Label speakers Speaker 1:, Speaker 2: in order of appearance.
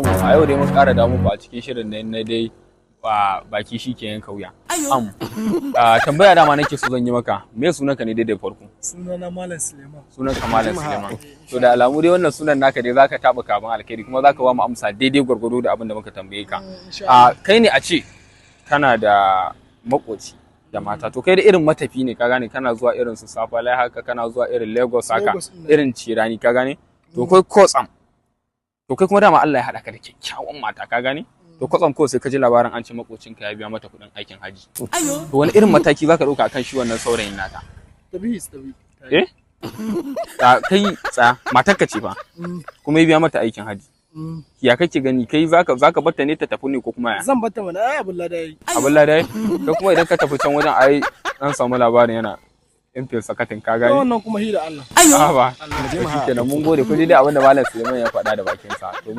Speaker 1: A yau dai mun ƙara dawo muku a cikin shirin nan na dai baki shi ke yanka wuya. Tambaya dama nake so zan yi maka. Me sunanka ne dai da farko?
Speaker 2: Sunana Malam Suleiman.
Speaker 1: Sunanka Malam Suleiman. To, da alamu dai wannan sunan naka dai zaka taɓa kaban alkhairi, kuma zaka ba mu amsa daidai gwargwado da abin da muka tambaye ka.
Speaker 2: Insha.
Speaker 1: Kai ne a ce kana da makoci da mata, to kai da irin matafi ne, ka gane, kana zuwa irin su Safalai haka, kana zuwa irin Lagos haka,
Speaker 2: Lagos ɗin nan.
Speaker 1: irin Cirani, ka gane? To kai kotsam, to kai kuma dama Allah ya haɗa ka da kyakkyawan mata, ka gane? To kwatsam ko sai ka ji labarin an ce makocinka ya biya mata kuɗin aikin haji. To wani irin mataki zaka ɗauka akan shi wannan saurayin nata?
Speaker 2: Tabi tabi.
Speaker 1: Eh, kai tsaya, matarka ce fa, kuma ya biya mata aikin haji. Ya kake gani kai, zaka barta ne ta tafi ne ko kuma ya?
Speaker 2: Zan batta mana, ai abin lada yayi.
Speaker 1: Abin ladai, kai kuma idan ka tafi can wajen, ai an samu labarin yana in sakatin, ka
Speaker 2: To
Speaker 1: gani?
Speaker 2: wannan kuma hi da Allah.
Speaker 1: A ba, to shikenan, mun gode. Ku ji dai abin da Malam Suleiman ya faɗa da bakin sa. To